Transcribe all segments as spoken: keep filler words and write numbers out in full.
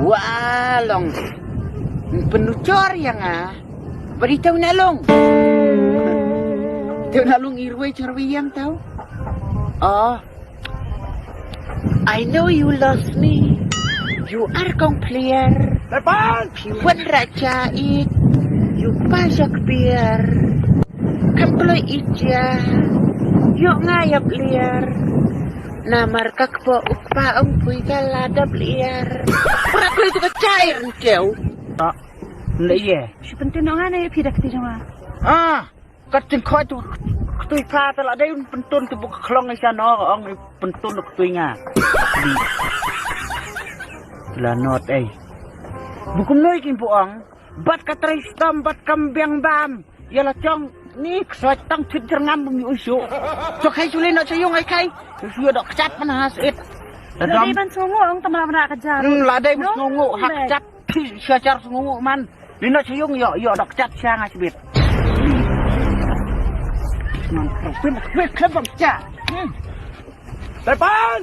Wa long. Pynujor ïa nga. Bad ito na long. Ito na long i rwai chorwi ïa nga tau. Oh. I know you lost me. You are kong player. Lepas. Phi wan raja it. You pa jak pier. Kam kloi ija. Yu nga ïap liar. Namar ka kpo u kpa ong pui ka la dap liar. Pra kloi tu ka chai renteu. Ah, nda ye. Shu pyntin ong ana ïa phi da kti jong nga. Ah, kat jingkhoi tu ktui pha ta la dei un pynton tu buk khlong isa no ong pynton tu ktui nga. La not ei. Bukum noi kin bu ong. Bat ka trai stam bat kam biang bam. Ïa la chong ni ksoi tang thit jer ngam bum yu shu. Chok hai shu lei no chayung ai kai. Shu dok kchat man ha sit. La dei ban sungu ong tam la bra ka jar. Hmm, la dei ban sungu hak chat. Sha jar sungu man. Ni no chayung yo yo dok kchat sha nga sibit. Man, pin pin kebang cha. Hmm. Tepan.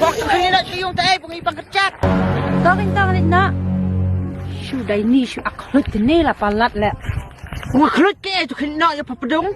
Bak kali nak cium tak ai bungi pangkerchat. Tong in tong lit nak. Shu dai ni shu ak hlut kene la palat le. Bungi hlut ke tu kena ya papadung.